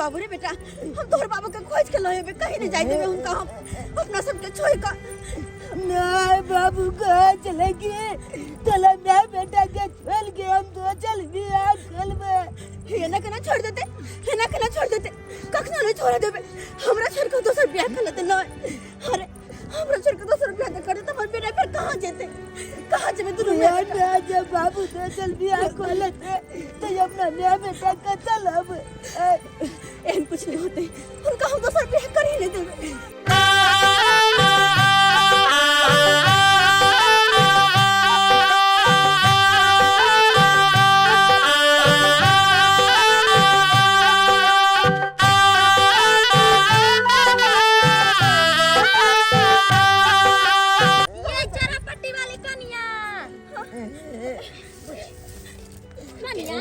बाबू रे बेटा, हम तोहर बाबू के खोज के लएबे, कहीं नहीं जाय देबे हुनका हम अपना सबके छोड़ के। नहीं बाबू कहाँ चले गए, तला मैं बेटा के छोड़ के हम तो चल भी आ करबे। एना केना छोड़ देते, एना केना छोड़ देते, कखनो नहीं छोड़ देबे। हमरा छोड़ के दोसर बियाह कर लेते नहीं। अरे हमरा छोड़ के दोसर बियाह कर देते, हमर बेटा फिर कहाँ जेते, कहाँ जेबे दुनू यार बेटा? मैं जब बाबू तो चल भी आ कर लेते तो अपना मैं बेटा के चलब। एहन कुछ नहीं होते, हुनका हम दोसर बियाह कर ही नहीं देबे। ये जरा पट्टी वाली कनिया, कनिया।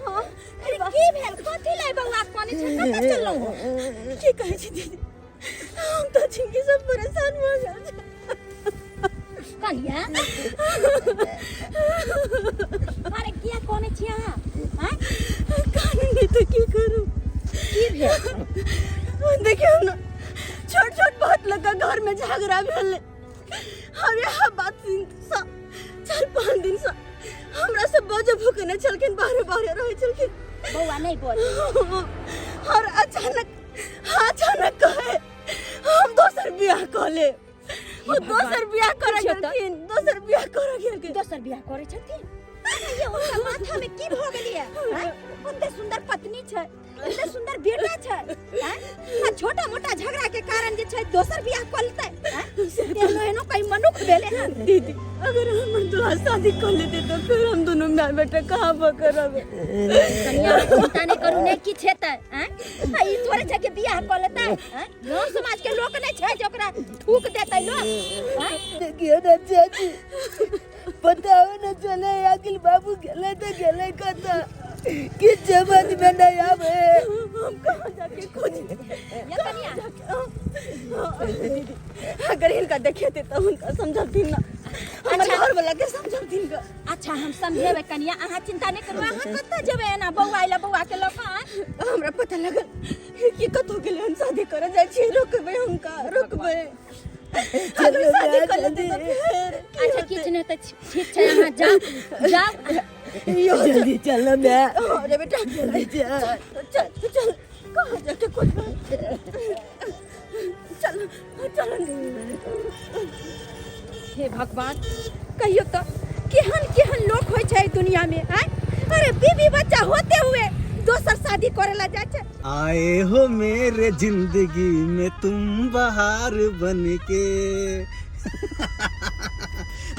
हाँ। अरे की भेल, कथी लै बौआ कोनी छै, कतऽ चललहुँ हो? की कहै छी दीदी, हम तऽ जिंदगी से परेशान भऽ गेल छी। कनिया, अरे किया कोने छी अहाँ? आँय? कानून नहीं तो की करूं? की भेल? देखियौ ने, छोट छोट बात लऽ कऽ घर में झगड़ा भेलै। हम इएह बात सँ 4-5 दिन सँ हमरा से बजो भुकने छलखिन, बाहरे बाहरे रहै छलखिन। बौआ नहीं बोल। और अचानक अचानक कहे हम दोसर बियाह कऽ लेब। ओ दोसर बियाह करऽ पुछियौ तऽ। गेलखिन, दोसर बियाह करऽ गेलखिन। दोसर बियाह करै छथिन? ये हुनका माथा में की भऽ गेलियै? आँय? ओते सुंदर पत्नी छै, एते सुंदर बेटा छै, आँय? आ छोटा मोटा झगड़ा के कारण जे छै दोसर बियाह कऽ लेतै, आँय? एहनो एहनो कहीं मनुख भेलै हन? दीदी, अगर हमर दुल्हा शादी कर लेते तो फिर हम दोनों माय बेटा कहाँ पकड़ब? कनिया, अहाँ चिंता नहि करू, नहि किछु हेतै। आँय? आ ई थोड़े छै कि बियाह कऽ लेतै। आँय? गाँव समाज के लोक नहि छै जे ओकरा थूक देतै लोक, आँय? देखियो ना चाची, पता हो न चले अखिल बाबू गेले तो गेले कत, कि समझ में नहीं आवे। हम कहाँ जाके खोजी? ये कनिया। दीदी, अगर हिनका देखेते तो हुनका समझौथिन ना, हमर अच्छा। घर वाला के समझौथिन ग। अच्छा, हम समझेबै कनिया, अहाँ चिंता नहि करू। अहाँ कतऽ जेबै एना बौआ अइला बौआ के लऽ कऽ, आँय? हमरा पता लगल कि कतौ गेलै हन शादी करे जाइ छी, रोकबै हुनका, रोकबै। अगर शादी कर लेतै तऽ फेर की अच्छा होतै? किछु नहि तऽ ठीक छै, अहाँ जाउ जाउ। यो जल्दी चलो मैं। अरे बेटा, जल्दी चल। चल चल, कहाँ जाके खोजबै? चल चल। हे भगवान, कहियो तऽ केहन केहन लोक होइ छै दुनिया में, आँय? अरे बीबी बच्चा होते हुए दोसर शादी करे ला जाइ छै। आए हो मेरे जिंदगी में तुम बहार बन के।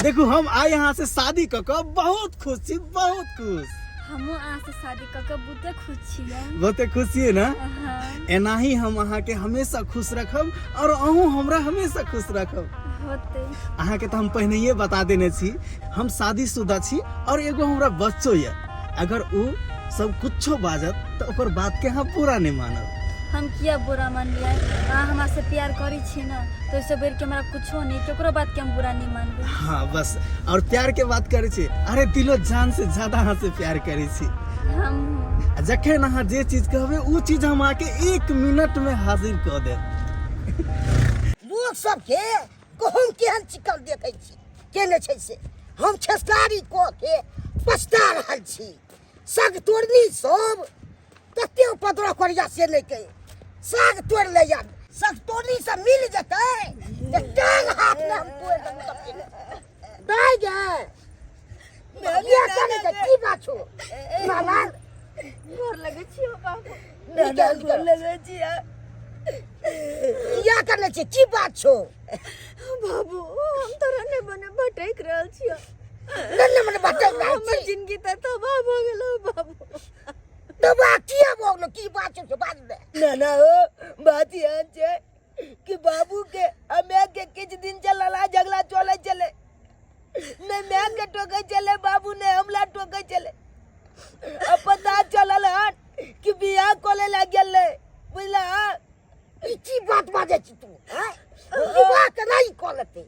देखू, हम आइ यहाँ से शादी कऽ कऽ बहुत खुश छी, बहुत खुश। हमहूँ अहाँसँ शादी कऽ कऽ बहुते खुश छियै। बहुते खुश छियै ने? हाँ। एनाही हम अहाँके हमेशा खुश रखब और अहूँ हमरा हमेशा खुश रखब। होतै। अहाँके तऽ हम पहिनहिए बता देने छी, हम शादीशुदा छी और एगो हमरा बच्चो यऽ। अगर उ सब कुछो बाजत तऽ ओकर बात के अहाँ बुरा नहि मानब। हम किया बुरा मानलियै? अहाँ हमरा से प्यार करै छी ने, तऽ ओहिसँ बढ़ि के हमरा कुछो नहि, केकरो बात के हम बुरा नहि मानबै। हाँ बस, और प्यार के बात करै छी, अरे दिलो जान से ज्यादा अहाँ से प्यार करै छी। हम आ जखन अहाँ जे चीज कहबै ओ चीज हम अहाँके 1 मिनट में हाजिर कऽ देब। लोक सबके गहूम केहन चिकन देखै छी केने छै से हम खेसारी कऽ के पछता रहल छी। साग तोड़नी सब कते उपद्रव करिया से नहि कही, साग तोड़ि लैया, साग तोड़नी सब मिल जेतै तऽ टांग हाथ ने हम तोड़ि देबै सबके। दाइ गे, किया करै छै? की बात छौ नाना? गोर लगै छियौ बाबू। नाना, गोर लगै छियै। किया करै छै, की बात छौ? बाबू, हम तोरा नहि बने भटकि रहल छियौ। नहि नहि मने भटकि रहल हमर छी। जिंदगी तऽ तबाह भऽ गेलौ बाबू। तबाह किया भऽ गेलौ, की बात छौ से बाज ने। नाना हो, बात एहन छै कि बाबू के आ माय के किछु दिन से लड़ाई झगड़ा चलै छलै। नहि माय के टोकै छलै बाबू, नहि हमला टोकै छलै। अब पता चलल हन कि बियाह कऽ लै गेलै, बुझला? ई की बात बाजै छी तू, आँय? विवाह केना ई कऽ लेतै?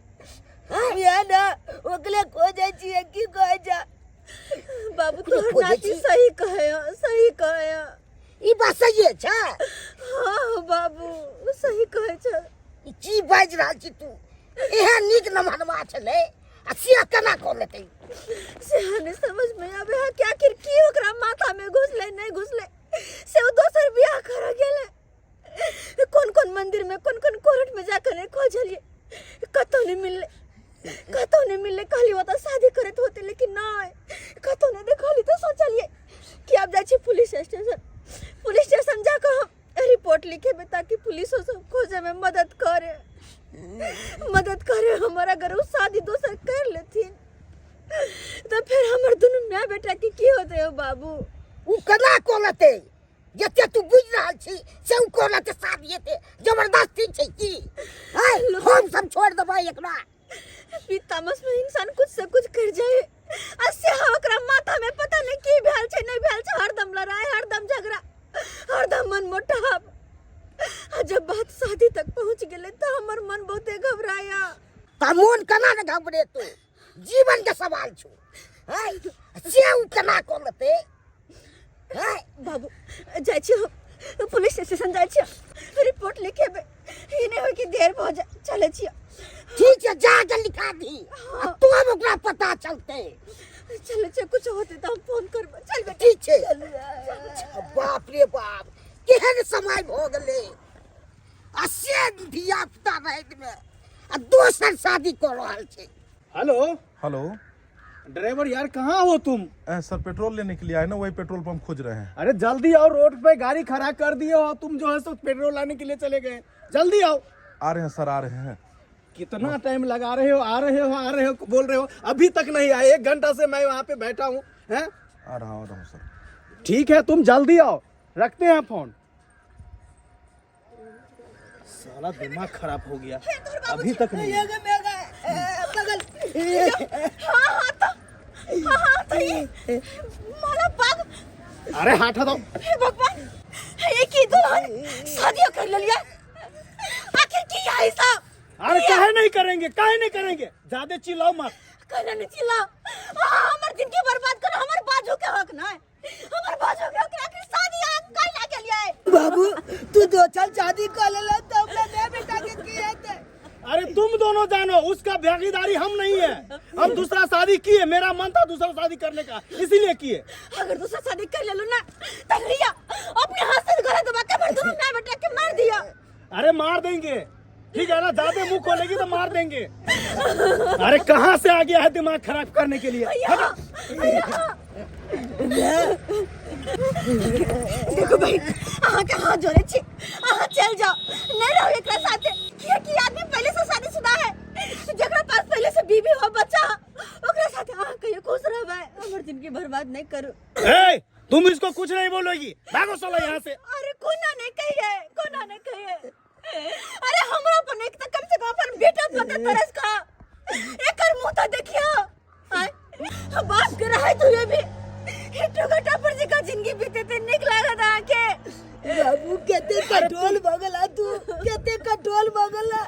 आँय? बियाह ने ओकरे खोजै छियै, की कहै छै बाबू? ओकरे तोहर खोजै नाती छी? सही कहै, सही कहै। ई बात सहिए छै? हाँ बाबू, सही कहै छै। ई की बाजि रहल छी तू? एहन नीक नमहनवा छलै आ से केना कऽ लेतै? से नहि समझ में आवे है कि आखिर की ओकरा माथा में घुसले नहीं घुसले से ओ दोसर बियाह कर गेलै। कोन कोन मंदिर में कोन कोन कोर्ट में जाकर नहीं खोजलिए, कतौ नहीं मिलले, कतौ नहीं मिलले। कहली ओतऽ शादी करैत होते, लेकिन नहीं, कतौ नहीं देखली। तो सोचलिए कि आब जाइ छी पुलिस स्टेशन, पुलिस स्टेशन जाकर हम रिपोर्ट लिखेबै ताकि पुलिसो सब खोजे में मदद करे, मदद करे हमर। अगर ओ शादी दोसर कर लेथिन तो फिर हमर दुनू माय बेटा के की होते हो बाबू? ओ केना कऽ लेतै? जते तू बुझि रहल छी से ओ कऽ लेतै शादी? एते जबरदस्ती छै की? आँय, हम सब छोड़ि देबै एकरा? ई तामस में इंसान कुछ से कुछ कर जाए आ से ओकरा माथा में पता नहीं की भेल छै नहीं भेल छै। हरदम लड़ाई, हरदम झगड़ा, हरदम मन मोटाप। आ जब बात शादी तक पहुंच गेलै तो हमर मन बहुते घबराया। तऽ मोन केना ने घबरेतौ? जीवन के सवाल छौ। आँय, से ओ केना कऽ लेतै? आँय? बाबू, जाइ छी हम पुलिस स्टेशन, जाइ छी रिपोर्ट लिखेबै। ई नहीं होय कि देर भऽ जाए, चलै छी। ठीक छै, जा के लिखा दी आ तब ओकरा पता चलतै। चलै छी, कुछ होतै तऽ हम फोन करबै। चल बेटा। ठीक छै। बाप रे बाप, केहन समय भऽ गेलै आ से धिया पुता राति मे आ दोसर शादी कऽ रहल छै। हेलो। हेलो ड्राइवर यार, कहाँ हो तुम? सर, पेट्रोल लेने के लिए आए ना, वही पेट्रोल पंप खोज रहे हैं। अरे जल्दी आओ, रोड पे गाड़ी खड़ा कर दिए हो, तुम जो है सो पेट्रोल लाने के लिए चले गए। जल्दी आओ। आ रहे हैं सर, आ रहे हैं। कितना टाइम लगा रहे हो? आ रहे हो, आ रहे हो बोल रहे हो, अभी तक नहीं आए। 1 घंटा से मैं वहाँ पे बैठा हूँ। हैं? आ रहा हूँ, आ रहा हूँ सर। ठीक है, तुम जल्दी आओ, रखते हैं फोन। साला दिमाग खराब हो गया, अभी तक नहीं। हाँ हाँ तो हाँ हाँ तो ये माला बाग। अरे हाथ हटाओ। हे भगवान, ये की दुल्हन शादियों कर लिया? आखिर की है साहब? अरे काहे नहीं करेंगे, काहे नहीं करेंगे? ज्यादा चिल्लाओ मत। कहना नहीं चिल्लाओ। हाँ, हमर जिंदगी बर्बाद करो, हमर बाजू के हक ना है, हमर बाजू के हक। आखिर शादी आप कर ला के लिए? बाबू, तू दो चल शादी कर लेला तो अपना नया बेटा के की हेतै? अरे तुम दोनों जानो, उसका भागीदारी हम नहीं है। हम दूसरा शादी किए, मेरा मन था दूसरा शादी करने का, इसीलिए किए। अगर दूसरा शादी कर ले लो ना तो लिया अपने हाथ से गला दबा के मर दोनों मां बेटा के मार दिया। अरे मार देंगे, ठीक है ना? ज्यादा मुंह खोलेगी तो मार देंगे। अरे कहाँ से आ गया है दिमाग खराब करने के लिए? हटो। देखो भाई, अहाँ के हाथ जोड़े छी, अहाँ चल जाओ, नहीं रहो एकरा साथे। किया कि आदमी पहले से शादीशुदा है, जकरा पास पहले से बीवी हो, बच्चा हो, ओकरा साथे अहाँ कहियो खुश रहबै? हमर जिंदगी बर्बाद नहीं करू। ए, तुम इसको कुछ नहीं बोलोगी, भागो साला यहाँ से। अरे कोना नहीं कहिए, कोना नहीं कहिए। अरे हमरा पर नहीं तो कम से कम अपन बेटा पर तो तरस खा, एकर मुंह तो देखियो। आय, बाप के रहे तो ये भी हिट्टू घटा पर जेका जिंदगी बीते ते निक लागत अहाँके? बाबू, कते कठोल भगला तू, कते कठोल भगला।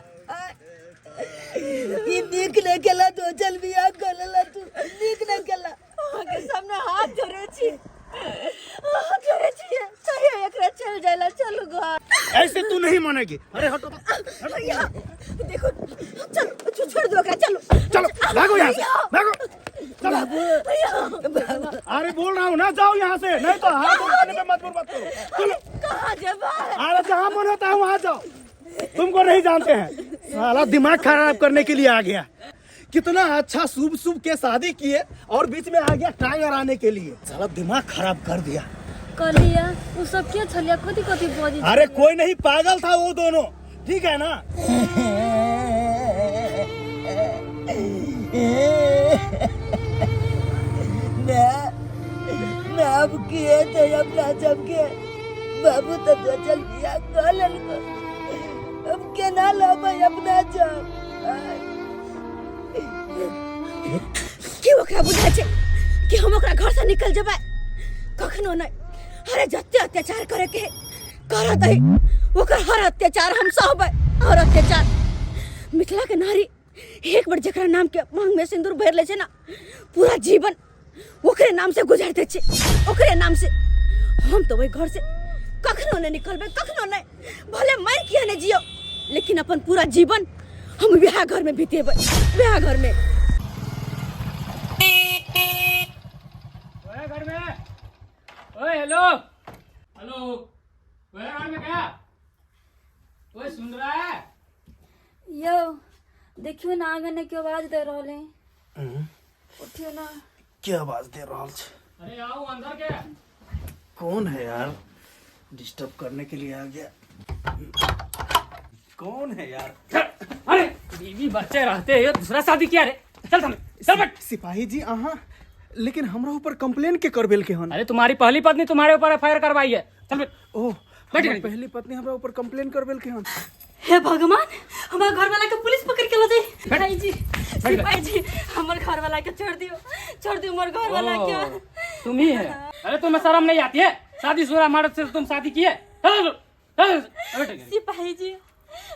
ई नीक नहीं केला, दो चल बियाह कर लेला तू, नीक नहीं केला। अहाँके सामने हाथ जोड़े छी, हाथ जोड़े छी, कहियो एकरा चल जाइला, चलू घर। ऐसे तू नहीं मानेगी। अरे हटो। भैया देखो, चलो, छोड़ दो एकरा, चलो। चलो, भागो यहाँ से, भागो, चलो। अरे बोल रहा हूँ ना, जाओ यहाँ से, नहीं तो हाथ उठाने पे मजबूर मत करो। चलो। कहाँ जेबै? अरे जहाँ मन होता है वहाँ जाओ, तुमको नहीं जानते हैं। साला दिमाग खराब करने के लिए आ गया। कितना अच्छा शुभ शुभ के शादी किए और बीच में आ गया टांग अड़ाने के लिए। साला दिमाग खराब कर दिया। कहलियै ओ सब के छलियै, कथी कथी बजै? अरे कोई नहीं, पागल था वो दोनों, ठीक है ना? मैं अब किए थे अपना सबके बाबू तो चल बियाह कर लेलको, अब केना लेबै अपना सब? की ओकरा बुझाइ छै कि हम ओकरा घर से निकल जेबै? कखनो नहि। अरे जते अत्याचार करे के करत दही, ओकर हर अत्याचार हम सहबै, हर अत्याचार। मिथिला के नारी एक बार जकरा नाम के मांग में सिंदूर भरि लै छै ना, पूरा जीवन ओकरे नाम से गुजार दै छै, ओकरे नाम से। हम तो ओहि घर से कखनो नहि निकलबै, कखनो नहि, भले मरि किया नहि जियो, लेकिन अपन पूरा जीवन हम वएह घर में बितेबै, वएह घर में। ओए घर में, ओए हेलो हेलो, ओए घर में क्या ओए सुन रहा है? यौ देखियो ना, आंगन में क्यों आवाज दे रहल है, उठियो ना। के आवाज दे रहल छै? अरे आओ अंदर के। कौन है यार, डिस्टर्ब करने के लिए आ गया? कौन है यार? अरे बीवी बच्चे रहते हैं, दूसरा शादी किया रे, चल सामने चल बैठ। सिपाही जी अहाँ, लेकिन हमरा ऊपर कंप्लेन के करबेल के हन? अरे तुम्हारी पहली पत्नी तुम्हारे ऊपर एफआईआर करवाई है, चल बैठ। ओ बैठ हमर गई। पहली पत्नी हमरा ऊपर कंप्लेन करबेल के हन? हे भगवान, हमार घर वाला के पुलिस पकड़ के ल जाई। सिपाही जी, सिपाही जी, हमर घर वाला के छोड़ दियो, छोड़ दियो हमर घर वाला के। ओ, तुम ही है। अरे तुम्हें शर्म नहीं आती है? शादीशुदा मर्द से तुम शादी किए? चल, चल, चल, बैठ। सिपाही जी,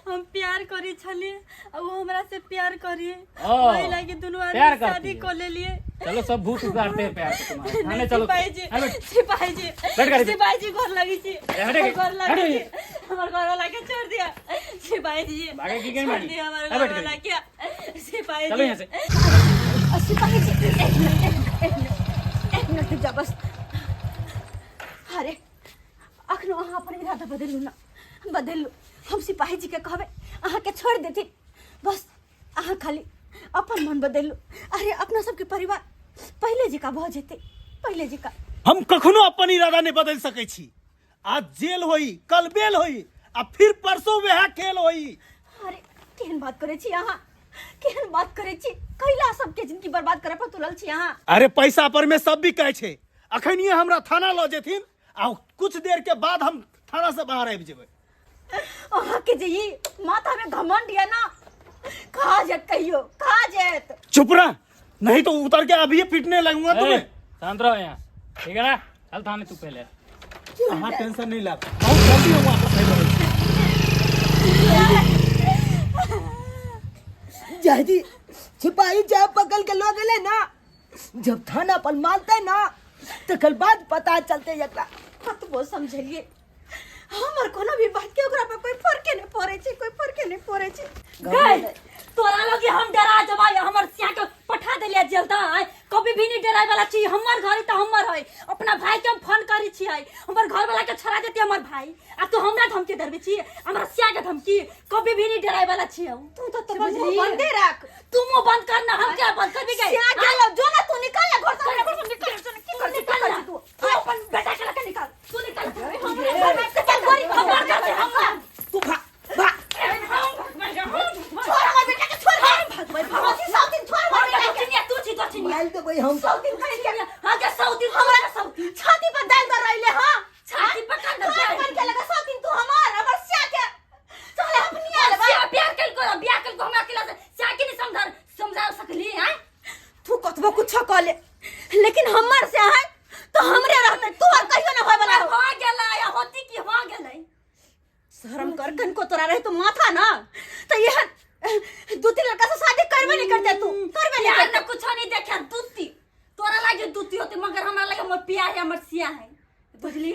हम प्यार करी छलिए आ वो हमरा से प्यार करी, ओ, वही लागी दुनू आदमी प्यार करती शादी है। कर लेलिए। चलो, सब भूत उतारते हैं प्यार से तुम्हारे। थाने नहीं, चलो। सिपाही जी, अरे बैठ। सिपाही जी, बैठ गाड़ी पे। सिपाही जी, घर लगी छी, हटे गई, घर हटे लगी गई। छी, हमर घर वाला के छोड़ दिया सिपाही जी। भागे की गई छोड़ मारी? दिया हमर अरे घर बैठ वाला गई। के सिपाही चलो जी। यहाँ से। सिपाही जी, एक मिनट, एक मिनट, एक मिनट, एक मिनट रुक जा बस। अरे अखनो अहाँ अपन इरादा बदलू ना, बदलू। हम सिपाही जी के कहबै अहाँ के छोड़ देथिन, बस अहाँ खाली अपन मन बदलू। अरे अपना सबके परिवार पहिले जकाँ भऽ जेतै, पहिले जकाँ। हम कखनो अपन इरादा नहीं बदल सकै छी। आज जेल होई, कल बेल होई, आ फिर परसों वह खेल होई। अरे केहन बात करै छी अहाँ, केहन बात करै छी? कैला सबके जिंदगी बर्बाद करे पर तुलल छी अहाँ। अरे पैसा पर में सब बिकै छै। अखनिये हमरा थाना लऽ जेथिन आ कुछ देर के बाद हम थाना से बाहर आबि जेबै। अहाँ के जे ई माथा में घमंड ये ना, खा जायत कहियो, खा जायत। चुप रह, नहीं तो उतर के अभी पीटने लगूंगा ए, तुम्हें। शांत रहो यहाँ, ठीक है ना? चल थाने तू पहले। अहाँ टेंशन नहीं लाब, बहुत जल्दी हम वापस आबि रहल छी। जहदी सिपाही जब पकड़ के लो गेले ना, जब थाना पर मारते ना, तकर बाद पता चलते एकरा। कतबो समझलिए, हमर कोनो भी बात के ओकरा पर कोई फर्के नहीं पड़े छै, कोई फर्के नहीं पड़े छै। गई तोरा लगे हम डरा जबाई, हमर सिया के पठा देलिया जेल त आय। कभी भी नहीं डराय वाला छी। हमर घर त हमर है, अपना भाई के हम फोन करी छी, हमर घर वाला के छोड़ा देती हमर भाई, आ तू हमरा धमकी धरबे छी, हमरा सिया के धमकी? कभी भी नहीं डराय वाला छी हम। तू तो तोर मुंह बंदे रख। तू मुंह बंद कर ना, हम क्या बंद करबी गई? सिया के लो जो ना, तू निकल ना घर से, हमरा घर से निकल, जो ना, की तू कर छी, निकल की कर ना। छी तू? तू अपन बेटा के लके निकाल, तू निकाल। हमरा घर में से चल गोरी, हमर घर से हमर तू भा भा छोड़ हमर बेटा के, छोड़। हम भगवती साउथिन, छोड़ हमर बेटा के। तू छी, तो छी। मार देबै हम। साउथिन कहि के हां के सौती, हमरा सौती छाती पर दाल दर रहले। हां, छाती पर कान दर। कान बन के लगा साउथिन तू हमर, हमर सिया के चल अपनी आले सिया प्यार कल को, बियाह कल को, हमरा अकेला से सिया के नहीं समझा समझा सकली हैं? तू कतबो कुछ कह ले, लेकिन हमर से है तो हमरे रहते, तू और कहियो ना होय वाला हो। हो गेलै या होती की हो गेलै। शर्म कर कनको, तोरा रहे तो माथा ना तो यह दू तीन लड़का से शादी करबे नहीं करते तू, करबे नहीं प्यार करते। ना कुछ नहीं देखे दूती, तोरा लागे दूती होते, मगर हमरा लागे हमर प्यार है, हमर सिया है, बुझली?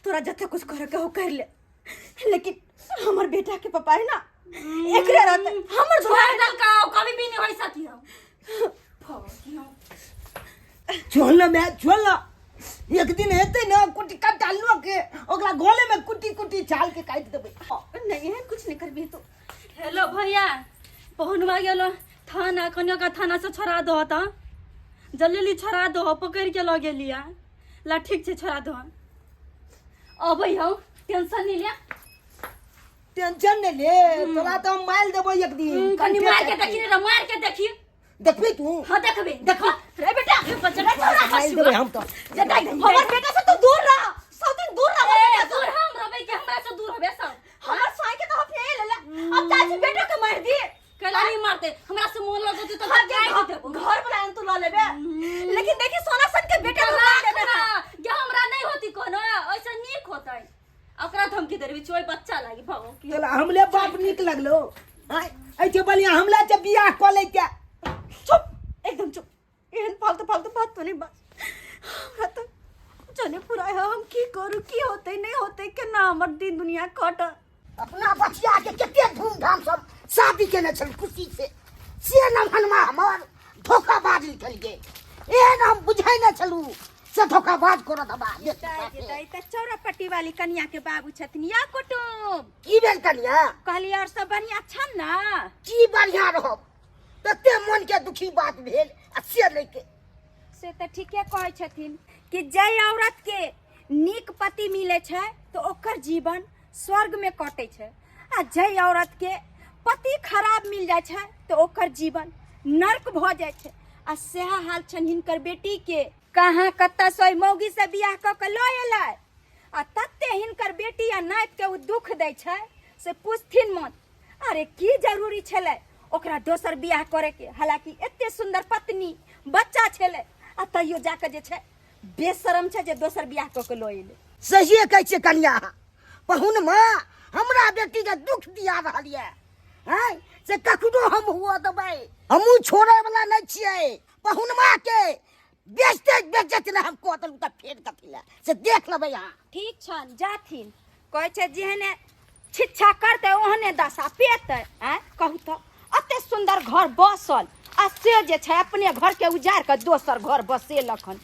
तोरा जते कुछ करे के हो कर ले, लेकिन हमर बेटा के पापा है ना, एकरे रहते हमर। छोड़ दल का कभी भी नहीं हो सकी हम। छोड़ ना मैं, छोड़ ना। एक दिन हेतै ना, कुटी काटा लो के ओकरा गले में कुटी कुटी छाल के काटि देबै। नहीं है, कुछ नहीं करबी तू। हेलो भैया, पहुनवा गेलो थाना, कनियो का थाना से छोड़ा दो त जल्दी छोड़ा दो, पकड़ के ल गेलिया ला। ठीक छै, छोड़ा दो, अबै हौ, टेंशन नहीं लिया। टेंशन नहीं ले, तोरा तो हम मार देबो एक दिन। कनी मार के देखी रे, मार के देखी। देखबी तू? हाँ देखबे, देखो रे बेटा, बच्चा छोड़ा। मार देबै हम तो। हमर बेटा से तू दूर रह, सब दिन दूर रह हमर बेटा से। दूर हम रहबै कि हमरा से दूर होबे सब? हमर साई के तो हम ले ले, अब चाची बेटा के मार दिए। कैला नहीं मारते? हमरा से मोन लगत तो हाँ, गाय देबो। घर वाला तू ल लेबे, लेकिन देखी सोना सन के बेटा के मार देबे ना। जे हमरा नहीं होती कोनो ऐसे नीक होतै, ओकरा धमकी देबी चोय बच्चा लागी भगो की। तोला हमले बाप नीक लगलो? आय ऐसे बलिया हमला से बियाह कऽ ले के। चुप, एकदम चुप। एहन फालतू फालतू बात तो नहीं बात, हमरा तो कुछ नहीं पूरा है। हम की करू, की होतै नहि होतै केना हमर दिन दुनिया कटत अपना बचिया के कते धूमधाम से शादी केने छल खुशी से से नमहनमा हमर धोखाबाज निकलि गेल एहन हम बुझै नहि छलहुँ से धोखाबाज करत हमरा दाइ तऽ चौरा पट्टी वाली कनिया के बाबू छथिन या कुटुम की भेल कनिया कहली और सब बढ़िया छन ना की बढ़िया रहब तते मन के दुखी बात भेल आ से नहि के से तऽ ठीके कहै छथिन कि जाहि औरत के नीक पति मिलै छै तऽ ओकर जीवन स्वर्ग में कटै छै आ जाहि औरत के पति खराब मिल जाइ छै तऽ ओकर जीवन नर्क भऽ जाइ छै आ सएह हाल छनि हिनकर बेटी के कहाँ कतऽ से ओहि मौगी से बियाह कऽ के लऽ एलै आ तते हिनकर बेटी आ नाति के ओ दुख दै छै से पूछथिन मत अरे की जरूरी छलै ओकरा दोसर बियाह करे के हालांकि एते सुंदर पत्नी बच्चा छलै आ तैयो जाके जे छै बेशरम छै जे दोसर बियाह कऽ के लऽ एलै सहिए कहै छियै कनिया पहुन माँ हमरा बेटीके दुख दिया रहल यऽ हैं से कखनो हम हुअ देबै हमहूँ छोड़ै वला नहि छियै पहुनमा के बेचते बेचते ने हम कऽ देलहुँ तऽ फेर कथी लए से देख लेबै अहाँ ठीक छनि जाथिन कहै छै जेहने शिक्षा करतै ओहने दशा पेतै आँय कहू तऽ एते सुन्दर घर बसल आ से जे छै अपने घर के उजाड़ के दोसर घर बसेलक हन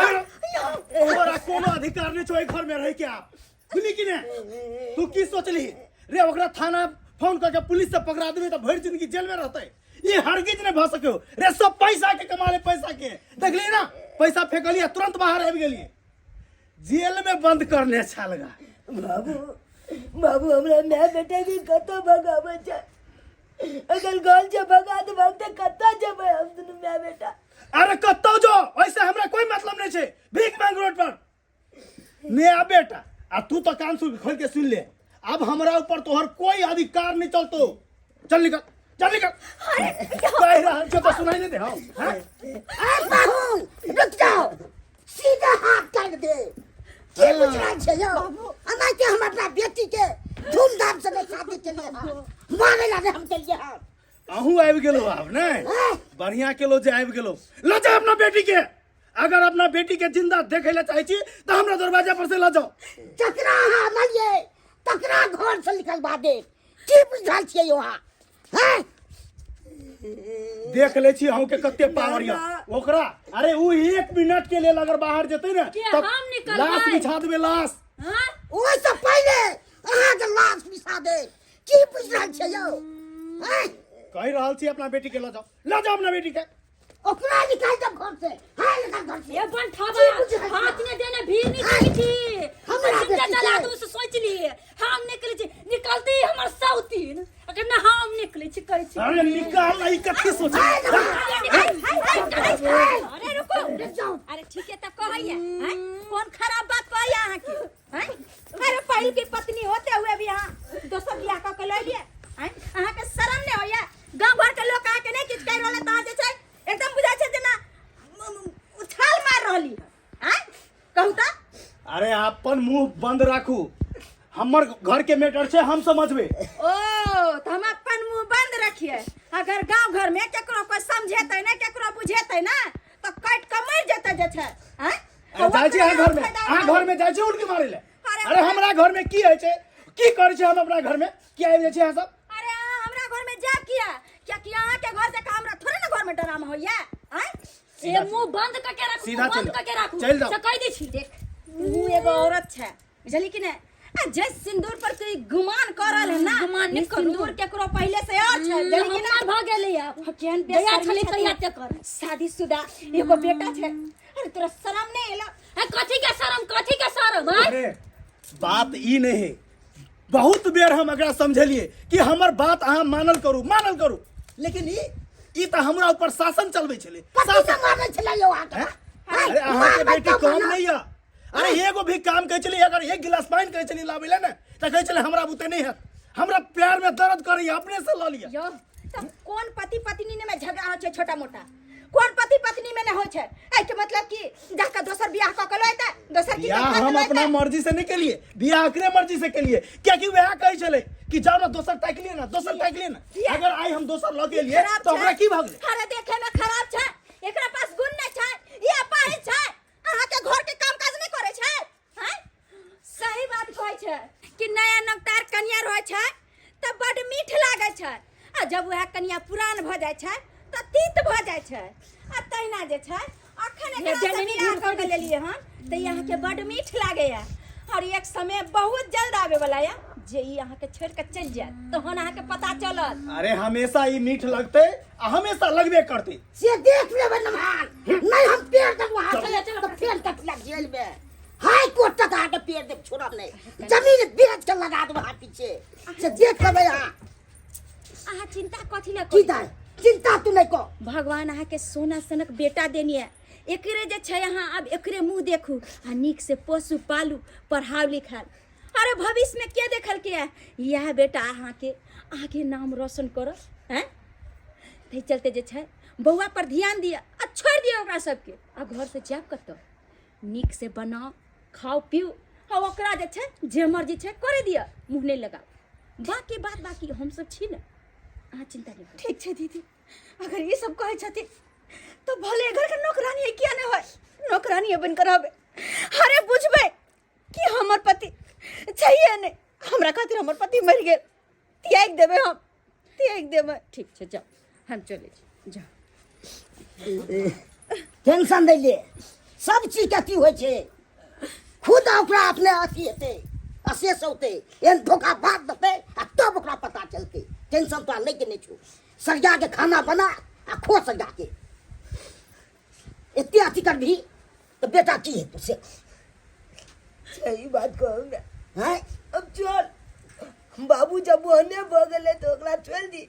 तोरा कोनो अधिकार नहीं छौ एहि घर में रह के आप बुझली कि नहीं तू की सोचली रे ओकरा थाना फोन करके पुलिस से पकड़ा देबे तऽ भरि जिंदगी जेल में रहते ये हरगिज नहीं भऽ सको रे सब पैसा के कमा ले पैसा के देखली ना पैसा फेंकलिए तुरंत बाहर आबि गेलिए जेल में बंद करने छल गा बाबू बाबू हमरा माय बेटा के कतऽ भगाबै छै अगर घर से भगा देबै तऽ कतऽ जेबै हम दुनू माय बेटा अरे कतौ जो ऐसे हमरा कोई मतलब नहीं छै भीख मांग रोड पर ने आ बेटा आ तू तो कान सुन खोल के सुन ले अब हमरा ऊपर तोहर कोई अधिकार नहीं चलतो चल निकल चल निकल कह रहल छौ तो सुनाई नहीं दे हम हैं? अरे बाबू रुक जाओ सीधा हाथ काट दे की बुझ रहल छै यौ एना के हम अपना बेटी के धूमधाम से नहि शादी केलियै हन मारे ला हम केलियै हन अहूँ आबि गेलो आब ने बढ़िया केलो जे आबि गेलो लऽ जाओ अपना बेटी के अगर अपना बेटी के जिंदा देखे ला चाहे छी तो हमरा दरवाजा पर से लऽ जाओ जकरा अहाँ अनलियै तकरा घर से निकलबा देब की बुझ रहल छियै यौ अहाँ हैं देख ले छी अहूँ के कते पावर यऽ ओकरा अरे उ एक मिनट के लेल अगर बाहर जेतै ने के तऽ हम निकलबै? लाश बिछा देबै लाश हाँ? ओहिसँ पहिले अहाँके लाश बिछा देब की बुझ रहल छियै यौ हैं कहि रहल छी अपना बेटी के लऽ जाओ लऽ जाओ अपना बेटी के ओकरा निकाल दब घर से हाय निकाल घर से ए बंठावा की बुझै छी? हाथ ने देने भीड़ नहीं की थी हमरा जिंदा बेटी जला के। दूं से सोच लिए हम निकले छी निकलती हमर सौतीन अगर ना हम निकले छी कहै छी अरे निकाल ई कथी सोचे अरे रुको अरे ठीक है तो कहैया हैं कौन खराब बात कहैया अहाँ के हैं अरे पहिल के पत्नी होते हुए भी अहाँ दोसर बियाह कऽ के लऽ लिए हैं अहाँ के शर्म नहीं होइया गांव घर के लोग अहाँ के नहीं किछु कहि रहल है तऽ अहाँ जे छै एकदम बुझाइ छै जेना उछाल मार रहली है हैं कहू तऽ अरे अपन मुंह बंद राखू हमर घर के मैटर छै हम समझबे ओ तऽ हम अपन मुंह बंद रखिए अगर गांव घर में केकरो कोई समझेतै ना केकरो बुझेतै ना तऽ काटि कऽ मरि जेतै जे छै हैं अरे जाइ छी अहाँ घर में अहाँ घर में जाइ छी उनके मारे ले अरे हमरा घर में की होइ छै की करै छी हम अपना घर में की आबि जाइ छी अहाँ सब अरे अहाँ हमरा घर में जायब किया कियाकि अहाँ के घर जकाँ हमरा थोड़े ना घर में डरामा होइया आँय ए मुंह बंद करके राखू सीधा मुंह बंद चलि करके राखू चलि जाउ। से कहि दै छी देख तू एगो औरत छै बुझली कि नहि आ जे सिंदूर पर तू ई गुमान कर रहल है ना गुमान नहि ई करू। सिंदूर केकरो पहिले से और छै बुझली कि हमर ना भऽ गेलै आब केहन दया बेशर्मी छलै छथिन। तहिया तेकर शादीशुदा एगो बेटा छै अरे तोरा शरम नहीं एलो ए कथी के शरम कथी के शरम आँय? अरे बात ई नहीं है बहुत बेर हम एकरा समझेलिए कि हमर बात अहाँ मानल करू मानल करू लेकिन ई ई तऽ हमरा ऊपर शासन चलबै छलै कथी शासन से मारै छलै यौ अहाँके हैं? अरे अहाँके बेटी कम नहीं है अरे एगो भी काम कहै छलै अगर एक गिलास पानि कहै छलै लाबै लए ने तऽ कहै छलै हमरा बुते नहि हैत हमरा प्यार में दर्द करैया अपने से लऽ लिअ यौ तऽ कोन पति पत्नी में झगड़ा होइ छै छोटा मोटा कोन पति पत्नी में नहि होइ छै एहिके मतलब कि जाके दोसर बियाह कऽ के लऽ एतै दोसर की बियाह हम अपना मर्जी से नहीं केलिए बियाह एकरे मर्जी से केलिए कियाकि वएह कहै छलै कि जाओ ना दोसर ताकि लिए ना दोसर ताकि लिए ना अगर आइ हम दोसर लऽ के एलिए तऽ ओकरा की भऽ गेलै अरे देखे में खराब छै एकरा पास गुण नहि छै ई अपाहिज छै अहाँ के घर के काम काज नहि करै छै कहै छै कि नया नवतार कनिया रहै छै तऽ बड मीठ लागै छै आ जब वएह कनिया पुरान भऽ जाइ छै तऽ तीत भऽ जाइ छै आ तहिना जे छै अखन एकरा से जननी बियाह घूर कऽ के लेलियै हन तऽ ई अहाँके बड मीठ लागैया और एक समय बहुत जल्द आबे वाला या जे ई अहाँके छोड़ि कऽ चलि जायत तहन अहाँके पता चलत। अरे हमेशा ई मीठ लगते आ हमेशा लगबे करते। से देख लेबै नमहान नहीं हम पेड़ तक वहां से तो पेड़ तक लग जेल में हाई कोर्ट तक आके पेड़ देब छोड़ब नहीं जमीन बेच के लगा देब हाथ पीछे से देख लेबै अहाँ। अहाँ चिंता कथी लए की करी? दाय चिंता तू नहीं को। भगवान अहाँके सोना सनक बेटा देने है, एकरे जे छै अहाँ आब एकरे मुँह देखू आ नीक से पोसू पालू पढ़ाउ लिखाउ। अरे भविष्य में के देखल के है यह बेटा अहाँके अहाँके नाम रोशन करत हैं। ताहि चलते जे छै बौआ पर ध्यान दिअ आ छोड़ि दिअ ओकरा सबके आ घर से जायब कतऽ नीक से बनाओ खाओ पीऊ आ ओकरा जे छै जे मर्जी छै करे दिअ, मुँह नहि लगाओ। बाकी बात बाकी हमसब छी ने, अहाँ चिंता नहि करू। ठीक छै दीदी, अगर ई सब कहै छथिन तऽ भले घर के नौकरानी किया नहि होय, नौकरानी बनि कऽ रहबै। अरे बुझबै कि हमर पति चाहिए नहीं, हमरा खातिर हमर पति मरि गेल, त्याग देबै हम, त्याग देबै। ठीक छै जाओ, हम चलै छी, जाओ। टेंशन नहीं ले, सब चीज के अथी होइ छै, खुद ओकरा अपने अथी हेतै, अशेष होतै, एहन धोखा बात देतै आ तब ओकरा पता चलतै। टेंशन तोरा लैके नहि छौ, सरिया के खाना बना आ खो सरिया के। एते अथी करबही तऽ बेटा की हेतौ से? सही बात कहू ने। हैं? अब चल बाबू जब ओहने भऽ गेलै तऽ ओकरा छोड़ि दी,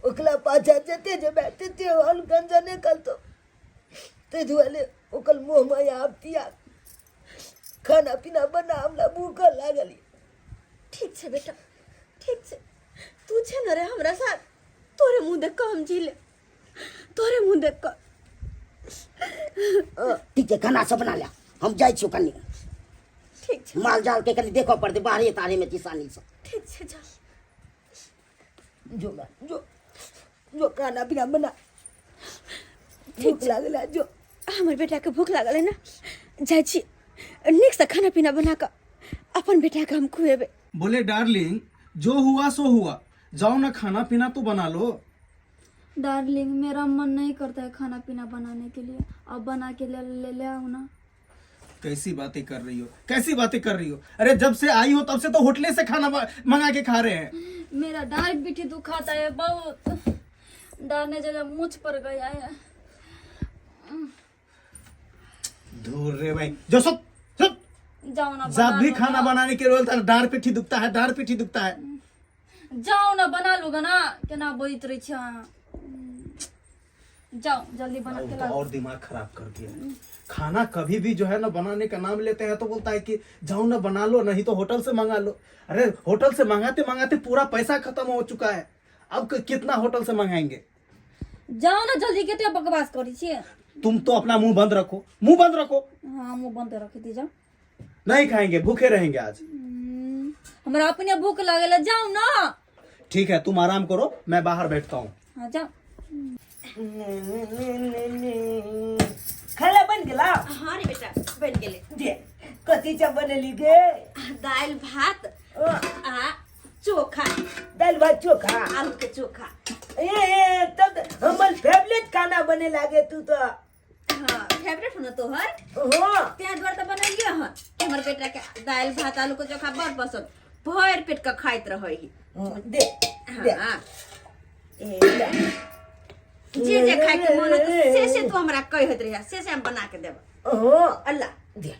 ओकरा पाछा जते जेबै तते हन गंजने करतौ, ताहि दुआरे ओकर मोह माया आब तियाग, खाना पीना बना, हमरा भूख लागल यऽ। ठीक छै बेटा, ठीक छै, तू छै ने रे हमरा साथ, तोरे मुँह देख कऽ हम जी ले, तोरे मुँह देख कऽ। ठीक छै, खाना सब बना ले, हम जाइ छियौ कनि। ठीक छै। माल जाल के कनि देखऽ पड़तै बाहरे तारे में किसानी सब। ठीक छै, चल। जो माँ, जो जो खाना पीना बना, भूख लागल है, जो। हमर बेटा के भूख लागल है ना, जाइ छी नीक से खाना पीना बना कऽ अपन बेटा के हम खुएबै। बोले डार्लिंग जो हुआ सो हुआ, जाओ ना खाना पीना तो बना लो। डार्लिंग मेरा मन नहीं करता है खाना पीना बनाने के लिए, अब बना के ले ले, ले आओ ना। कैसी बातें कर रही हो, कैसी बातें कर रही हो? अरे जब से आई हो तब से तो होटले से खाना मंगा के खा रहे हैं। मेरा डार पीठी दुखाता है बहुत, डालने जगह मुझ पर गया है। दूर रे भाई, जो सुत, सुत। जाओ ना, जब बना भी लो खाना ना। बनाने के बोलता है डार पीठी दुखता है, डार पीठी दुखता है। जाओ ना बना लूगा ना, केना बोलत रही छी अहाँ। जाओ जल्दी बना के तो लाओ। और दिमाग खराब कर दिया है। खाना कभी भी जो है ना बनाने का नाम लेते हैं तो बोलता है कि जाओ ना बना लो, नहीं तो होटल से मंगा लो। अरे होटल से मंगाते मंगाते पूरा पैसा खत्म हो चुका है, अब कितना होटल से मंगाएंगे? जाओ ना जल्दी, केते बकवास करी छी। तुम तो अपना मुंह बंद रखो, मुंह बंद रखो। हाँ मुंह बंद रख दी, जाओ। नहीं खाएंगे, भूखे रहेंगे आज। हमरा अपने भूख लागल है, जाओ ना। ठीक है तुम आराम करो, मैं बाहर बैठता हूँ। हाँ जाओ। खाना बन गेला? हाँ रे बेटा बन गेले। दे कथी सब बनेली गे? दालि भात आ चोखा। दालि भात चोखा? आलू के चोखा। ए, ए, तब हमर फेवरेट खाना बने लागे तू तो। हाँ फेवरेट हो ना तोहर? हाँ। तें दुआरे तो बनेलिए हन। हमर बेटा के दालि भात आलू के चोखा बड़ पसंद, भरि पेट के खाइत रहै। हाँ, दे, दे। हाँ। ए, ले। जे जे खाय के मन होत से से तू हमरा कहैत रहिया, से से हम बना के देब। हाँ। अल्लाह। दे।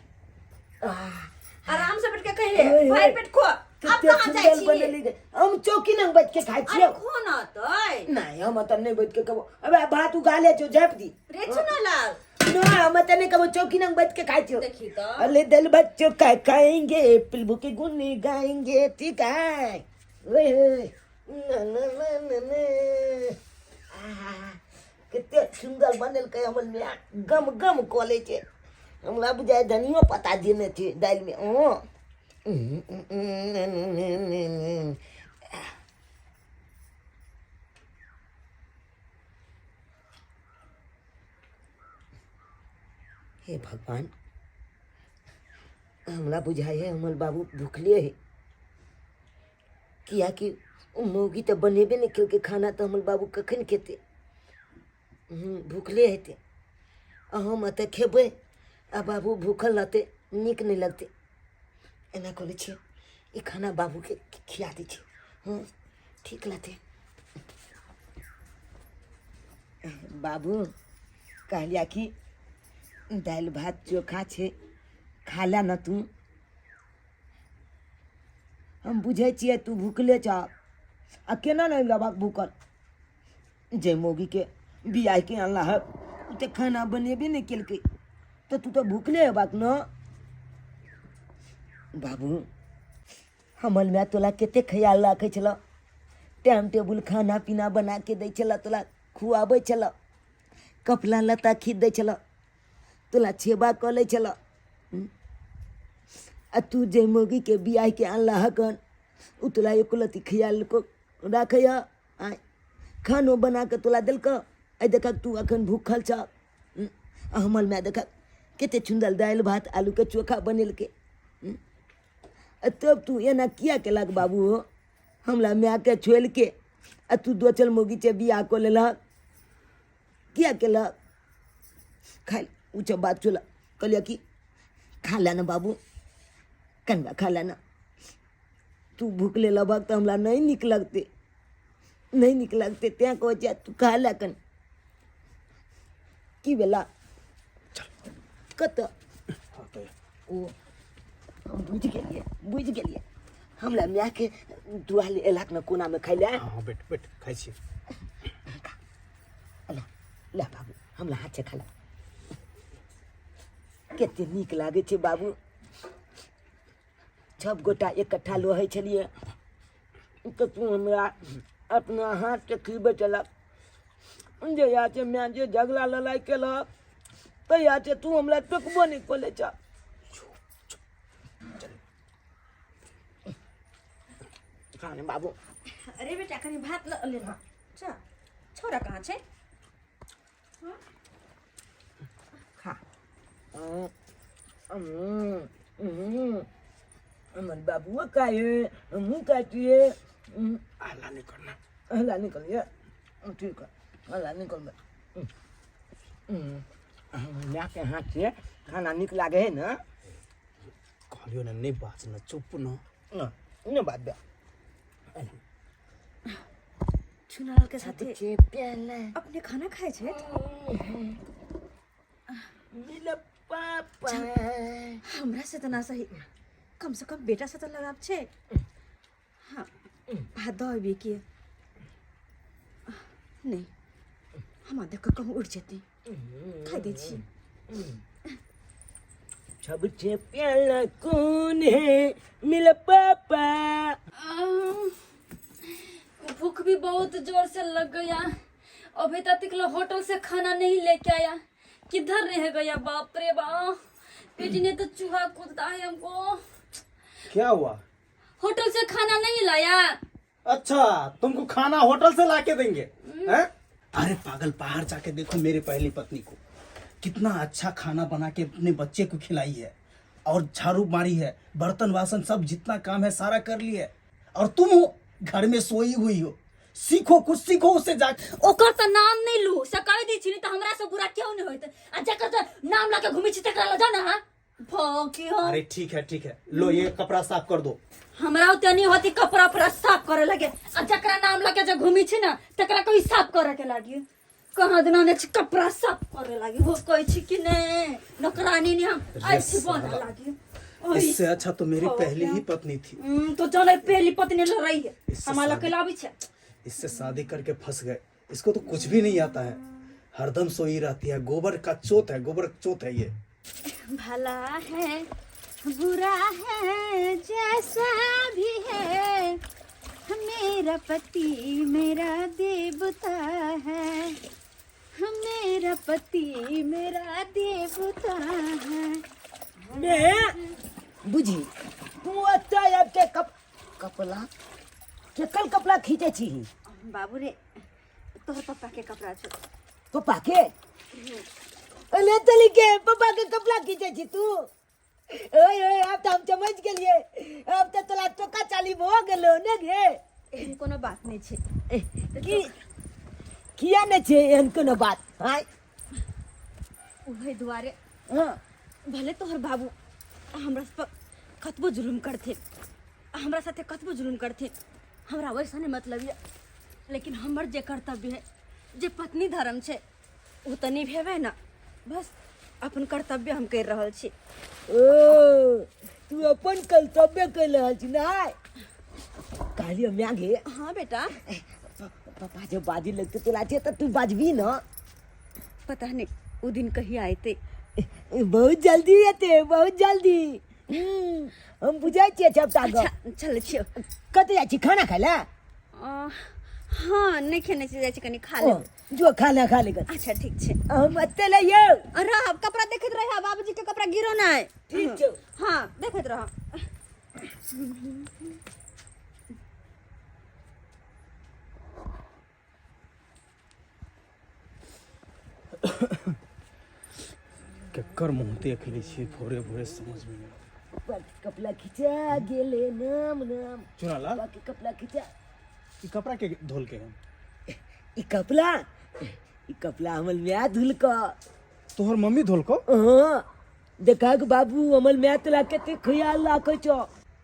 आराम से बैठ के कहिए, ओए, ओए। भरि पेट खो। अब कते कहाँ जाइ सुंदर छी? बनेली गे। हम चौकी नंग बैठ के खाइ छियौ। अरे खो न तै। नहीं, हम त नहीं बैठ के कहबो। अबे भात उगा ले छौ, झाँप दी। रे चुनालाल। ना, हम त नहीं कहबो, चौकी नंग बैठ के खाइ छियौ। देखी त। अरे दाल भात चोखा खाएंगे, प्रभु के गुण गाएंगे, ठीक है? ओए, ओए। ना, ना, ना, ना, ना। आहा, कते सुंदर बनेलकै हमर माय, गम गम कऽ लै छै। हमरा बुझाइ धनियो पत्ता देने छै दालिमे। हँ। हे भगवान, हमरा बुझाइ है हमर बाबू भुखले है, कियाकि ओ मौगी तऽ बनेबे नहि केलकै खाना, तऽ हमर बाबू कखन खेतै? भुखले हेतै। आ हम एतऽ खेबै आ बाबू भूखल रहतै, नीक नहि लगतै। एना करै छियै, ई खाना बाबूके खिया दै छियै। हँ, ठीक रहतै। बाबू, कहलिया कि दालि भात चोखा छै, खा ले ने तू। हम बुझै छियै तू भुखले छह, आ केना नहि रहबक भूखल? जे मौगीके बियाहके अनला है, ओ तऽ खाना बनेबे नहि केलकै, तऽ तू तऽ भुखले हेबाक ने। बाबू, हमर माय तोला कते ख्याल राखै छलऽ, टाइम टेबुल खाना पीना बना के दै छलऽ, तोला खुआबै छलऽ, कपड़ा लत्ता खींच दै छलऽ, तोला सेवा कऽ लै छलऽ। आ तू जे मौगीके बियाहके अनला हकन, ओ तोला एको रत्ती ख्याल राखैए? आँय, खानो बना कऽ तोला देलकऽ? आइ देखक, तू अखन भूखल छह। आ हमर माय देखक, कते सुन्दर दालि भात आलूके चोखा बनेलकै। आ तब तू एना किया केलक बाबू हो? हमरा मायके छोड़िके आ तू दोसर मौगीसँ बियाह कऽ लेलहक, किया केलक? खाइ ओ सब बात चल। कहलियै कि खा ले ने बाबू, कनिका खा ले ने। तू भूखले रहबक तऽ हमरा नहि नीक लगतै, नहि नीक लगतै। तेँ कहै छियै, तू खा ले कनि। की भेला? कतऽ ओ? हम बुझि गेलियै, बुझि गेलियै। हमरा मायके दुआरे एलक ने कोनामे खाइ लए। हँ, बैठ बैठ, खाइ छी। ले ले बाबू, हमरा हाथ से खा ले। कते नीक लागै छै बाबू। सब गोटा इकट्ठा रहै छलियै तऽ तू हमरा अपना हाथसँ खिबै छलक। जहियासँ माय जे झगड़ा लड़ाइ केलक, तहियासँ तू हमरा टोकबो नहि करै छह। खा ने बाबू। अरे बेटा, कनि भात लऽ लेना। अच्छा, छौड़ा कहाँ छै? खा। हमर बाबुओ खाए, हमहूँ खाइ छियै। हल्ला नहीं करना। हल्ला नहीं करिए, ठीक है, हल्ला नहीं करबै। मायके हाथ से खाना नीक लागे है ने? कहलियो ने, नहीं बाज ना, चुप न। ने बात बे। चुनाव के साथे अपने खाना खाइ छै। मिल पापा। हमरा से तऽ ना सही, कम से कम बेटा से तऽ लगाव छै। हाँ, भात दऽ अबी के नहीं, हमरा देख कऽ कहूँ उठि जेतै। खाइ दै छी। सबसे प्यारा कौन है? मिल पापा। भूख भी बहुत जोर से लग गया। अभी तक होटल से खाना नहीं लेके आया, किधर रह गया? बाप रे बाप, पेट ने तो चूहा कूदता है हमको। क्या हुआ? होटल से खाना नहीं लाया। अच्छा, तुमको खाना होटल से लाके देंगे हैं? अरे पागल, बाहर जाके देखो मेरी पहली पत्नी को, कितना अच्छा खाना बना के अपने बच्चे को खिलाई है और झाड़ू मारी है, बर्तन वासन सब जितना काम है सारा कर लिया है, और तुम हो घर में सोई हुई हो। सीखो, कुछ सीखो उससे जाके। ओकर तऽ नाम नहि लू से कहि दै छी, नहि तऽ हमरा से बुरा क्यों नहि होइत। आ जकर तऽ नाम लऽ के घुमै छी, तकरा लऽ जाउ ने। हाँ, भौंकी हो। अरे ठीक है, ठीक है, लो ये कपड़ा साफ कर दो। हमरा ओते नहीं होती कपड़ा उपड़ा साफ करे लगे। आ जकरा नाम लऽ के जे घुमै छी ने, तकरा कोई साफ करे के लागी। कहाँ दिना ने छी कपड़ा साफ करे लागी। हो कहै छी कि नहीं, नौकरानी नहीं हम अरे ऐसी बने साला। लागी। ओई, इससे अच्छा तो मेरी हो पहली गया। ही पत्नी थी। तो जाने पहली पत्नी लड़ रही है। इससे हमारा शादी- लके लाबी छे। इससे शादी करके फंस गए। इसको तो कुछ भी नहीं आता है, हरदम सोई रहती है। गोबर का चोत है, गोबर चोत है ये। भला है बुरा है जैसा भी है, मेरा पति मेरा देवता है, मेरा पति मेरा देवता है। ने बुझी, तू एतऽ आबि के कप कपड़ा केकल कपड़ा खींचे छी? बाबू रे, तोहर पप्पा के कपड़ा छौ। पप्पा के? अरे चली के पप्पा के कपड़ा खींचे छी तू? ओए ओए आब तऽ हम समझ गेलियै आब तऽ तोरा टोका चाली भऽ गेलो ने गे एहन कोनो बात नहि छै की किया नहि छै एहन कोनो बात आँय ओहि दुआरे हँ भले तोहर बाबू हमरा पर कतबो जुलुम करथिन हमरा साथे कतबो जुलुम करथिन हमरा वैसा नहि मतलब यऽ लेकिन हमर जे कर्तव्य है जे पत्नी धर्म छै ओ तऽ निभेबै ने बस अपन कर्तव्य हम करि रहल छी ओ तू अपन कर्तव्य कर रहल छी ना कहलियो माय गे हाँ बेटा पापा जब बाजी लगते तोला छै तऽ तू बाजबी ना पता नहीं ओ दिन कहिया अयतै बहुत जल्दी एते बहुत जल्दी हम बुझै छियै सबटा गप अच्छा चलै छियौ कतऽ जाइ छी खाना खाय लए हाँ नहि खेने छी जाइ छी कनि खा ओ, लेब जो खाना खा ले अच्छा ठीक छै हम एते ले यौ रहब कपड़ा देखैत रह बाबूजी के कपड़ा गिरो नहि ठीक छौ हाँ देखैत रह केकर मुँह देख लै छियै भोरे भोरे समझमे नहि आबै। कपड़ा खिंचा गेले नाम नाम चुनालाल बाकी कपड़ा खिंचा ई कपड़ा के धोलके हन ई कपड़ा ई कपड़ा हमर माय धुलक तोहर मम्मी धोलको हाँ देखक बाबू हमर माय तोरा कते ख्याल राखै छौ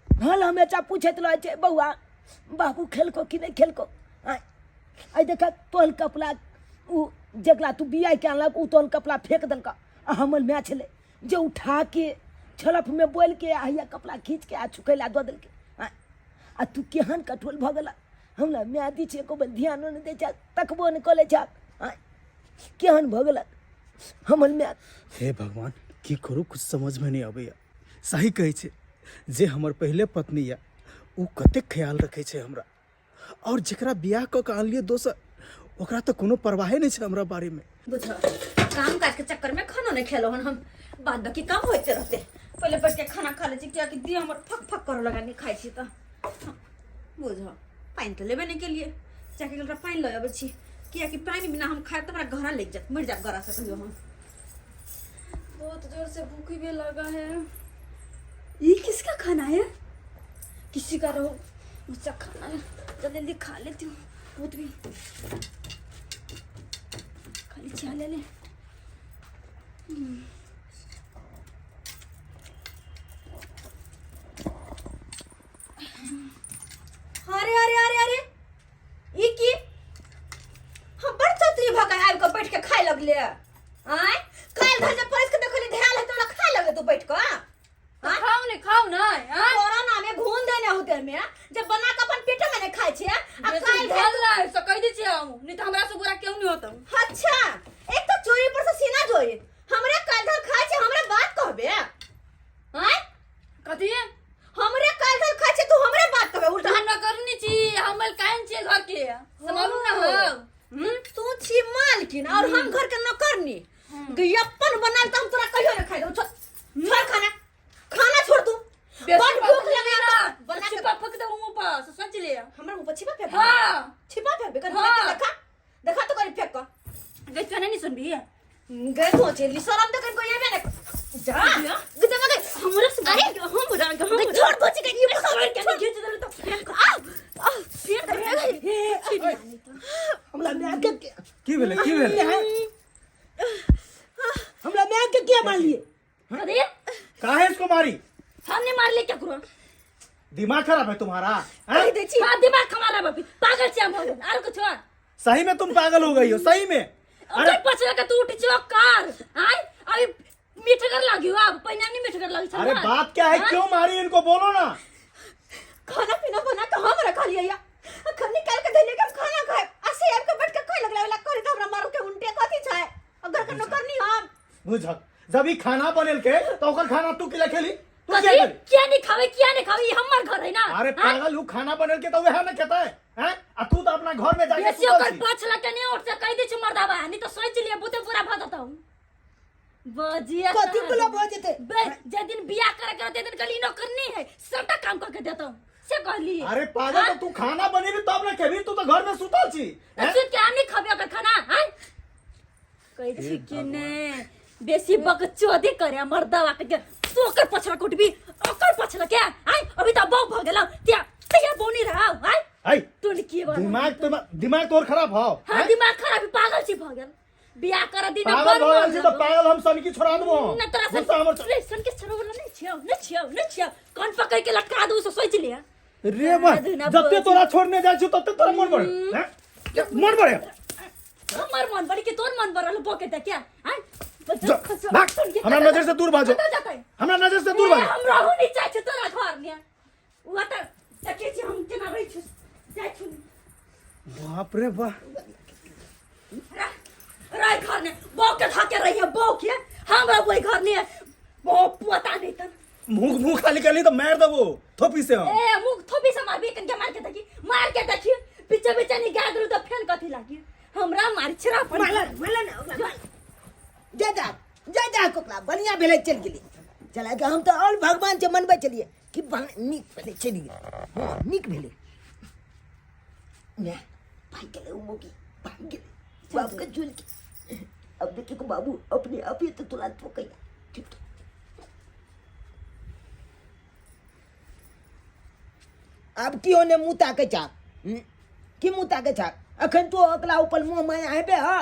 हल हमेशा पूछैत रहै छै बौआ बाबू खेलको कि नहि खेलको आँय आइ देखक तोहर कपड़ा ओ जकरा तू बियाह के अनलक ओ तोहर कपड़ा फेंक देलक आ हमर माय छलै जे उठा के छलफमे बोलि के आ हैया कपड़ा खींच के आ सुखै लए दऽ देलकै आँय आ तू केहन कठोर भऽ गेलह हमरा माय दी छै एको बेर ध्यानो नहि दै छह तकबो नहि कऽ लै छह आँय केहन भऽ गेलक हमर माय हे भगवान की करू कुछ समझमे नहि अबैया सही कहै छै जे हमर पहिले पत्नी यऽ ओ कतेक ख्याल रखै छै हमरा और जकरा बियाह कऽ के आनलियै दोसर ओकरा तऽ कोनो परवाहे नहि छै हमरा बारेमे बुझ काम काज के चक्कर में खानो नहीं खेलो हन हम बाद बाकी काम होते रहते पहले बैठ के खाना खा ले छी कियाकि देह हमर फक फक करे लगा नहीं खाइ छी तऽ बुझ पानि तऽ लेबे नहीं केलिए जाके गेल पानि लऽ अबै छी कियाकि पानि बिना हम खायब तऽ हमरा गहरा लागि जायत मरि जायब गरा से कहियो हम बहुत जोर से भूख भी लगा है ये किसका खाना है किसी का रहो मुझसे खाना है जल्दी जल्दी खा लेती हूँ बहुत भी खाली चाय ले ले अरे अरे अरे अरे ई की हम बड़ चतुरी भऽ के आबि कऽ बैठ के खाय लगले आँय काल्हि धरि जे परसि के देखली धएल है तोरा खाय लगले तू बैठ कऽ तो खाओ ने खाओ ना हाँ कोरोना में घून देने होते में जब बना के अपन पेटे में नहीं खाय छियै आ बेसी काल्हि धरि भेल रहा है से कह दै छियै हम नहीं तो हमरा से बुरा क्यों नहीं होता अच्छा एक तो चोरी पर से सीना जोई हमरे काल्हि धरि खाय छै हमरे बात कहबे आँय कथी हमरे काल्हि धरि खाय छै तू हमरे बात कहबे उल्टा हम करनी छी हम काहे छियै घर के संभालू ना हम तू छी मालकिन और हम घर के नौकरनी गयप्पन बनाल त हम तोरा कहियो ना खाइ दऊ छोड़ छोड़ खाना खाना छोड़ तू बड़ भूख लगे ना बना के छिपा फेंक दे मुंह पर से सोच ले हमरा मुंह पर छिपा फेंक हाँ छिपा फेंक कर हाँ। देखा देखा तो करी फेंक कर गई तो नहीं सुनबी गए तो चली शरम तो कहीं कोई ना जा गए गए हमरा से अरे हम रांग हम गए छोड़ दो चिकन ये छोड़ के घीच देलु तो फेंक आ आ फिर हमरा माय के की भेलै की भेलै हमरा माय के किया मारलिए अरे काहे इसको मारी हमने मार ले क्या करो दिमाग खराब है तुम्हारा हैं? कहि दै छी हां दिमाग हमारा बापी पागल छी हम हो गेल आर कुछ और सही में तुम पागल हो गई हो सही में अरे पछला के तू उठ छो कार आय अभी मीठगर लागी हो अब पहिने नहीं मीठगर लागी छल अरे ना। बात क्या है हाँ? क्यों मारी इनको बोलो ना खाना पीना बना के हम रखा लिया या अखन निकाल के धइले के हम खाना खाए असे आबि के बैठ के खाए लगला वाला करे त हमरा मारू के उल्टे कथी छै अगर के नौकरनी हम बुझक जब ई खाना बनेल के तो ओकर खाना तू किला खेली तू कथी क्या करी किया नहीं खावे किया नहीं खावे ये हमर घर है ना अरे हाँ? पागल उ खाना बनेल के तो वह ना खेता है हैं आ तू तो अपना घर में जाके बेसी सुतल ओकर छी। पाँच लाख के नहीं उठ से कह दे छी मर्दाबा नहीं तो सोच लिए बहुते बुरा भऽ जतौ बजिया कथी बुरा भऽ जेतै? बे जे दिन बियाह करे के रहतै दिन कहली नौकरनी है सबटा काम करके देतौ से कहली अरे पागल तो तू खाना बनेबी तब ना खेबी तू तो घर में सुतल छी हैं? सुत के हम नहीं खबे ओकर खाना हैं कहै छी कि ने बेसी बकचोदी करे मर्दाबा के तू ओकर पछला कुटबी ओकर पछला के आय अभी त बौ भ गेलौ त्या तैया बोनी रहा आय आई तू की बात दिमाग तो दिमाग तोर खराब हो हां दिमाग खराब है, पागल छी भ गेल बियाह कर दिन पागल भऽ गेल छी तऽ पागल हम सनकी छोड़ा देबो न तोरा गुस्सा हमर रे सन के छोड़ो वाला नहीं छियौ नहीं छियौ नहीं छियौ कान पकड़ के लटका दू से सोच लिया रे बा जते तोरा छोड़ने जाइ छी तते तोरा मन बढ़े हैं? मन बढ़े हमर मन बढ़ी के तोर मन बढ़ल बोके त क्या हैं जा, भाग हमरा नजर से दूर भाजो हमरा नजर से दूर भाजो हम रहू नहीं चाहे छी तोरा घर में उ त देखै छी हम केना रहै छी जाइ छी बाप रे बा रह घर में बो के धके रही है बो के हम रहबो घर में बो पता नहीं तन मुंह मुंह खाली कर ली तो मार देबो थोपी से हम ए मुंह थोपी से मारबी कन के मार के देखी मार के देखी पीछे पीछे नहीं गा दरू तो फेन कथी लागी हमरा मार छरा पर माला माला ना जा जा जा जा कोकला बढ़िया भेलै चलि गेली चला के हम तऽ और भगवान से मनबै छलियै कि नीक भेलै चलि गेलै हँ नीक भेलै माय भागि गेलै ओ मौगी भागि गेलै बापके झूल के अब देखियो बाबू अपने आप ही तो तुला ठोकैया ठीक आब की ओने मुँह ताकै छा की मुँह ताकै छा अखन तू अकला ऊपर मुँह माया हेबे ह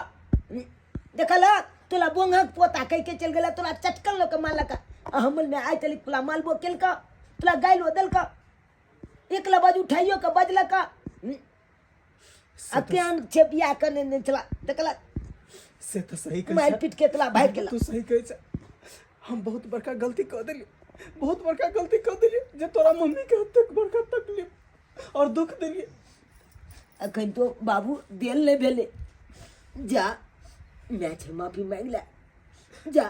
देखल ह तोला बोंगक पोता कहि के चलि गेला तोला चटकन लऽ के मारलक आ हमर माय आइ तलिक तोला मालबो केलक तोला गाइलो देलक एक लबाज उठाइयो के बजलक आ केहन छै बियाह करने नहि छला देखल से तऽ सही कहै मारि पीट के तोला भागि गेला तू सही कहै छै हम बहुत बड़का गलती कऽ देलियै बहुत बड़का गलती कऽ देलियै जे तोरा मम्मी के एतेक बड़का तकलीफ और दुख देलियै अखन तो बाबू देल नहि भेलै जा माय छै माफी मांगि ले जा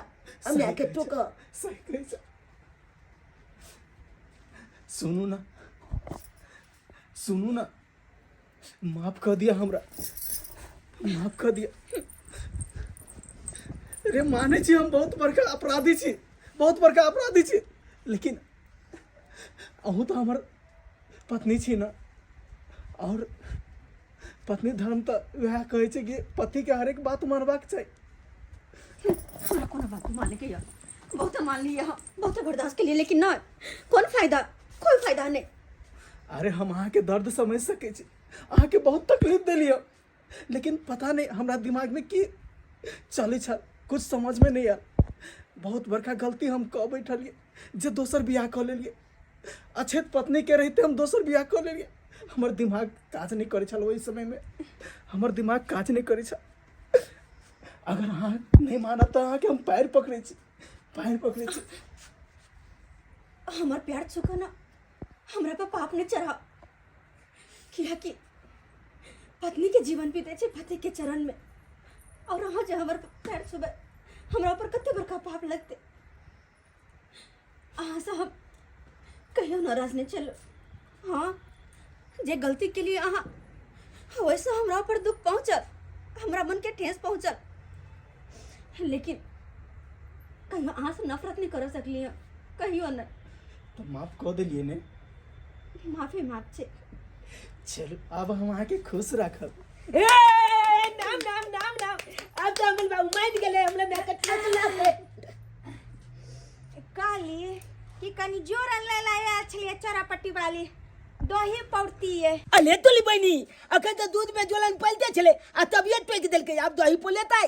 आ माय के टोक सही कहै छै सुनू ना सुनू ना माफ कऽ दिया हमरा माफ कऽ दिया रे मानै छी हम बहुत बड़का अपराधी छी बहुत बड़का अपराधी छी लेकिन अहूँ तऽ हमर पत्नी छी ने आओर पत्नी धर्म तऽ वएह कहै छै कि पतिके हरेक बात मानबाक चाही हमरा कोनो बात माने के यऽ बहुत मान लियै हम बहुत बर्दाश्त के लिए लेकिन नहि कोन फायदा कोई फायदा नहीं अरे हम अहाँके दर्द समझ सकै छी अहाँके बहुत तकलीफ देलियै लेकिन पता नहि हमरा दिमागमे की चलै छल कुछ समझमे नहि आयल बहुत बड़का गलती हम कऽ बैठलियै जे दोसर बियाह कऽ लेलियै अछैत पत्नीके रहिते हम दोसर बियाह कऽ लेलियै हमर दिमाग काज नहि करै छल ओहि समयमे हमर दिमाग काज नहि करै छल अगर अहाँ नहि मानब तऽ अहाँके हम पैर पकड़ै छी पैर पकड़ै छी हमर प्यार चुका ना हमरा पर पाप नहीं चढ़ा कियाकि पत्नी के जीवन बीते छै पति के चरण में और अहाँ जे हमर पैर छुबै हमरा ऊपर कते बड़का पाप लगते अहाँ से हम कहियो नाराज नहीं चलो हाँ जे गलती के लिए अहाँ वैसे हमरा पर दुख पहुँचल हमरा मन के ठेस पहुँचल लेकिन कहियो अहाँ से नफरत नहीं कर सकली हम कहियो नहीं तऽ माफ कऽ देलियै ने माफी माफ छै चलू आब हम अहाँके खुश राखब ए नाम नाम नाम नाम आब तऽ अमल बाबू मानि गेलै हमरा माय के ठोकला से कहली कि कनी जोरन ले ला आयल छलियै चौरापट्टी वाली दही पौरतियै अले तोली बहिनी अखन तऽ दूध में जोलन पलते छले आ तबियत टोकि देलकै आब दही पोलेतै